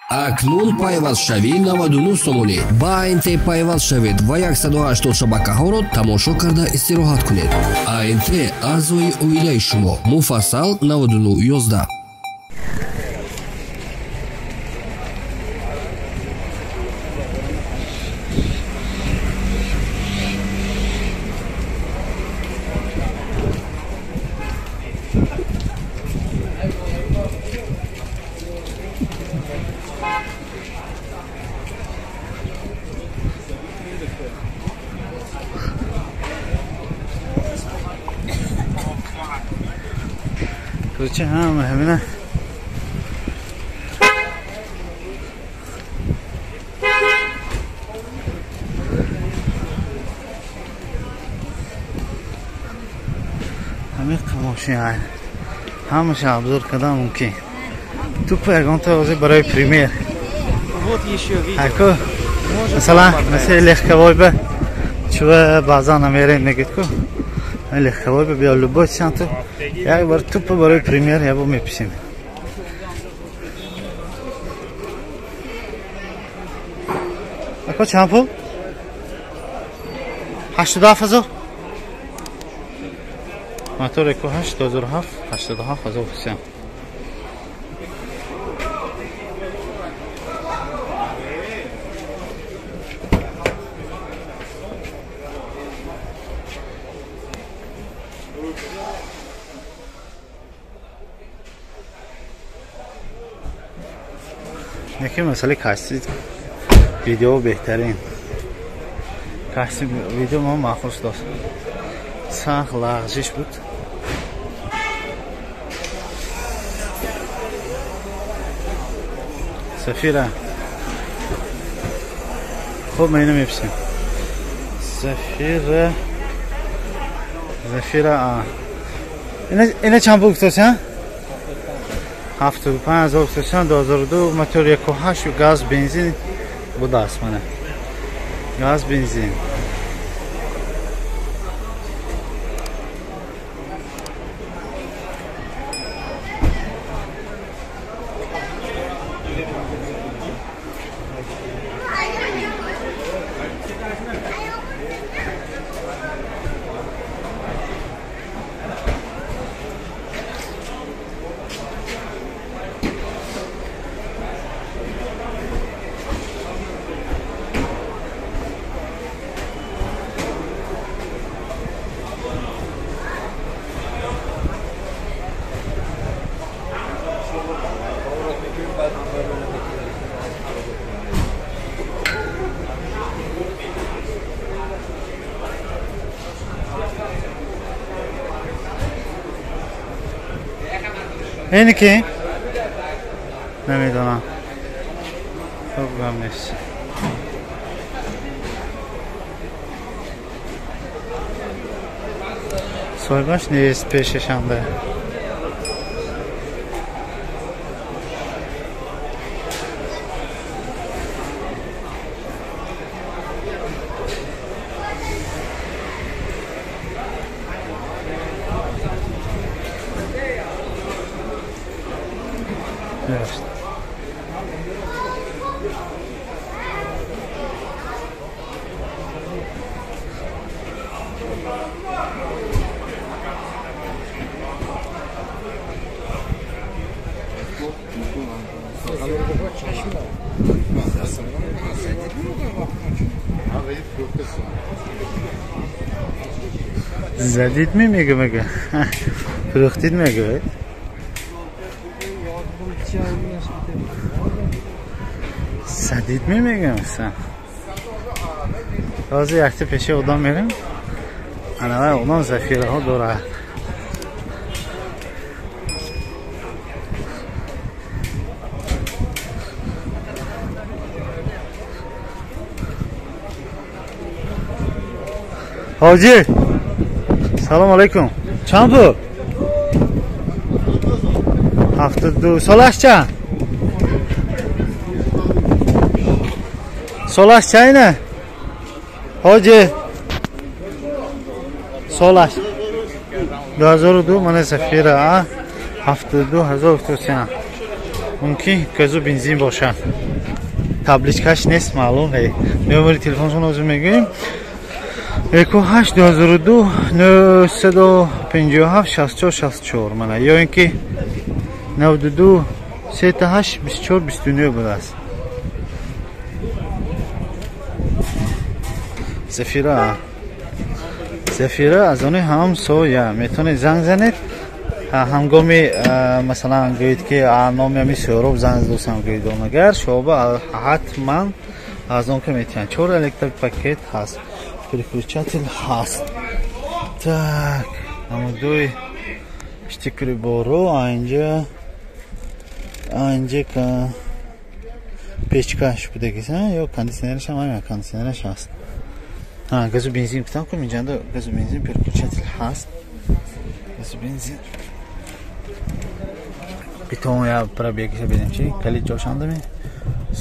Акнун пайвастшавӣ 99 сомонӣ. Ба АНТ пайваст шавед ва 180 шабакаҳоро тамошо карда истироҳат кунед. АНТ аъзои оилаи шумо. Муфассал 9911. Короче, ҳама ҳамина ҳамин мошин ҳамаша обзор кардан мумкин. Тупо ягонта ҳозир барои пример. Вот ещё видео. Ако, масалан, мисли легковой ба чува баъзан намерем мегӯяд ку легковой ба биё любой чанд як бор тупо барои пример як бор меписем. Ако чанд пул? 87 ҳазор? Мотор эко 87, 87 ҳазор ҳусен. Яке масъалаи касби видео беҳтарин. Касби видео мо махсус дошт. Сахт лағзиш буд. Сафира. Хуб, ман инро меписем. Зафира. Зафира А. Ина чанд пул гуфтося? 75 ҳазор гуфтося, 2002 мотор 1.8 газ бензин будааст мана. Газ бензин. Ини ки? Намедонам. Хуб гам нест. Соҳибаш нест пешашанда. Задид мегӯ мега? Фурӯхтид мегӯ? Садид мегӯм са. Ҳозир якта пеши одам мерем. Анавай одам зафираҳо дорад. Ҳоҷӣ, салом алайкум. Чанд пул? 72. Солаш чанд? Солаш чанд ина? Ҳоҷӣ, солаш 2002 мана Зафира, а? 72 ҳазор гуфтосиям. Мумкин газу бензин бошад. Табличкаш нест маълум. Номери телефоншон ҳозир мегӯем. 18 2002 957 64 64 мана ё ин ки 92 38 24 29 будааст. Зафира Зафира аз они ҳамсоя метавонед занг занед. Ҳангоми масалан гӯед ки номи ҳами Сӯҳроб занг задосам гӯед, агар шоба ҳатман аз он ки метиҳанд. 4 электропакет ҳаст, переключатель ҳаст. Так, намудои штикри боро анҷа анҷа печкаш будагиса ё кондиционераш ҳам ҳамин кондиционераш ҳаст. Газу бензин гуфтам ку инҷанда газу бензин переключатель ҳаст. Газу бензин битон я пробегиша бинем чи калид ҷошандами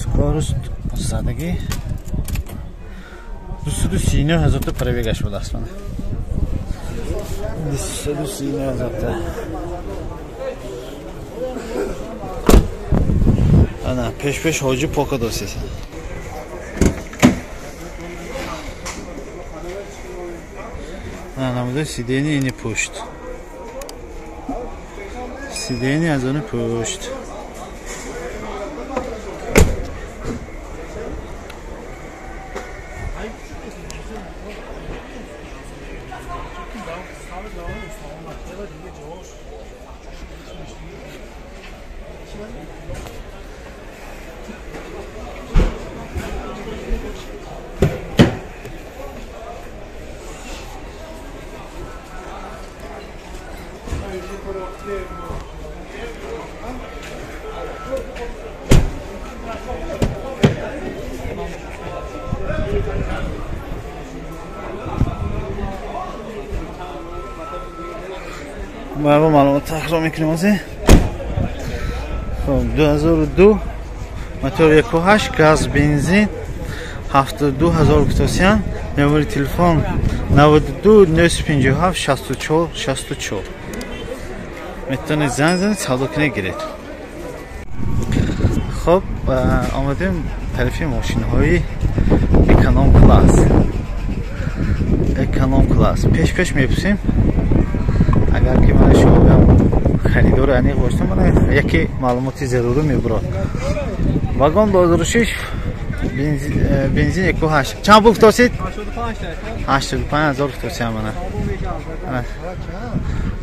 скорость задагӣ 239 ҳазорта пробегаш будааст. Мана 239 ҳазорта. Ана пеш-пеш ҳоҷи пока досед. Намудаи сидени ини пушт. Сидени аз они пушт. Мо маълумот такрор мекунем озе. Хоб 2002 мотор 1.8 газ бензин 72000 кутосиян. Номери телефон 92 957 64 64. Метавонед занг занед, савдо кунед, гиред. Хоб омадем тарафи мошинҳои эконом класс. Эконом класс пеш-пеш мепурсем. Агар ки мана шумо харидори аниқ бошед, мана яке маълумоти зарурӣ мебурад. Вагон 2006 бензин 1.8. Чанд пул гуфтосед? 85 ҳазор гуфтосем мана.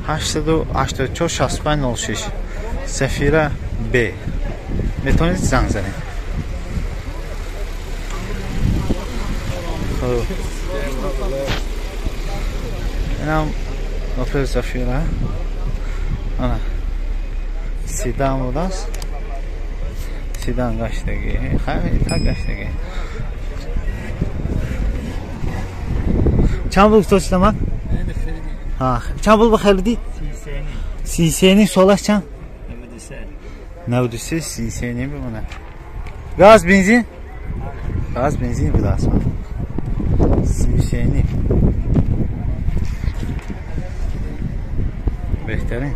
884 65 06 Сафира Б. Метавонед занг занед. Хоб инам Опел Зафира. Ана седан будааст. Седан гаштагӣ. Хай так гаштагӣ. Чанд пул гуфтосед амак? Чанд пул бихаридид? 33. Солаш чанд? 93. 33 бимонад. Газ бензин? Газ бензин будааст. 33. Беҳтарин.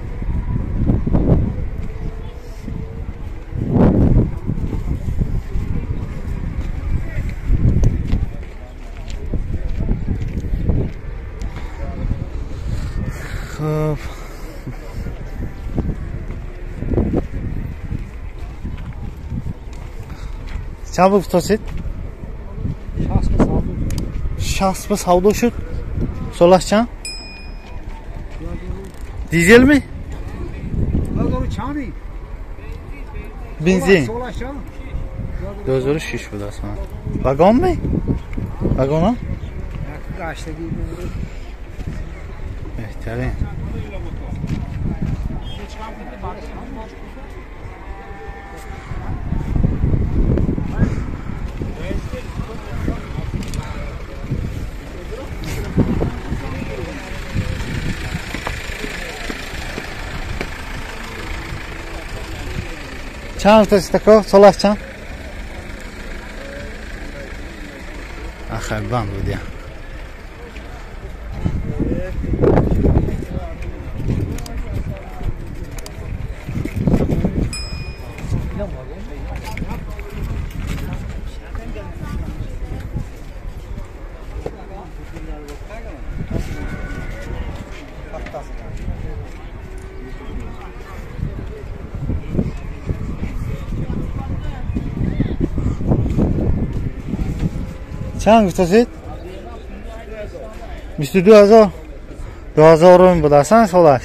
Хоб чанд пул гуфтосед? 60 ба савдо шуд. Солаш чанд? Дизел ми? Бензин. 2006 будааст. Вагон ми? Вагона? Беҳтарин. Чанд гуфтасед тако? Солаш чанд? Ахай банд буд я. Чанд гуфтасед? 22000. 2000 рум будасан солаш.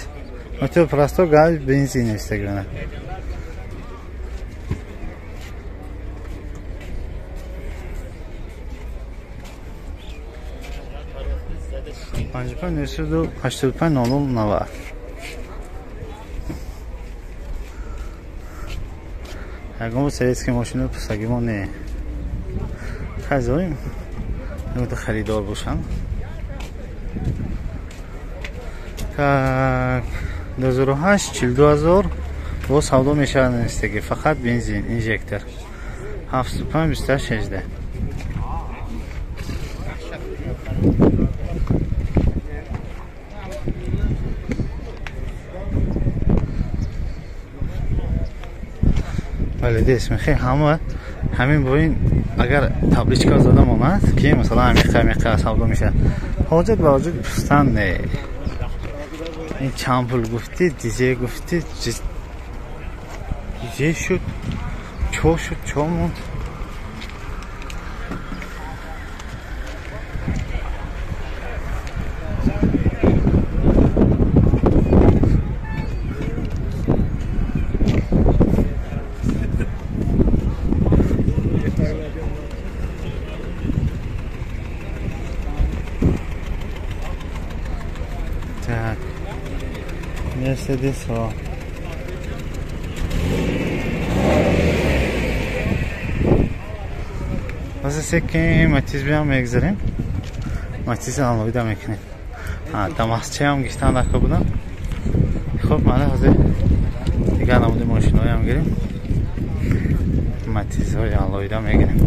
Мотор простой газ бензин истегана. Панҷ панҷ нӯҳсаду ҳаштоду панҷ нол нол навад. Ягон советский мошино пусагимо не. Хазоим. Нуд харидор бошам. Так 2008 42000 бо савдо мешавад нестаги фақат бензин инжектор 75 28 18. Бале дес мехе ҳама ҳамин бо ин агар табличка зада монад ки масалан ҳамиқа савдо мешавад. Ҳоҷат ба ҳоҷат пустан не. Ин чанд пул гуфтӣ, дизе гуфтӣ, дизе шуд, чо шуд, чо монд. Так, Мерседес ҳо. Ҳозир секин Матиз биям мегзарем. Матиз алоҳида мекунем. Дамасчаам гирифтан дака будам. Хуб, мана ҳозир дигар намуди мошиноям гирем. Матизҳои алоҳида мегирем.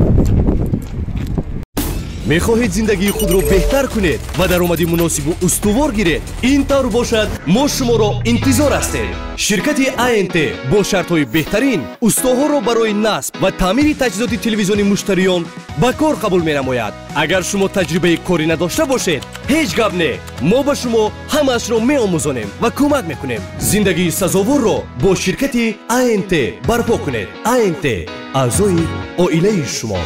Мехоҳед зиндагии худро беҳтар кунед ва даромади муносибу устувор гиред? Ин тавр бошад, мо шуморо интизор ҳастем. Ширкати АНТ бо шартҳои беҳтарин устоҳоро барои насб ва таъмири таҷҳизоти телевизиони муштариён ба кор қабул менамояд. Агар шумо таҷрибаи корӣ надошта бошед, ҳеҷ гап не, мо ба шумо ҳамаашро меомӯзонем ва кӯмак мекунем. Зиндагии сазоворро бо ширкати АНТ барпо кунед. АНТ аъзои оилаи шумо.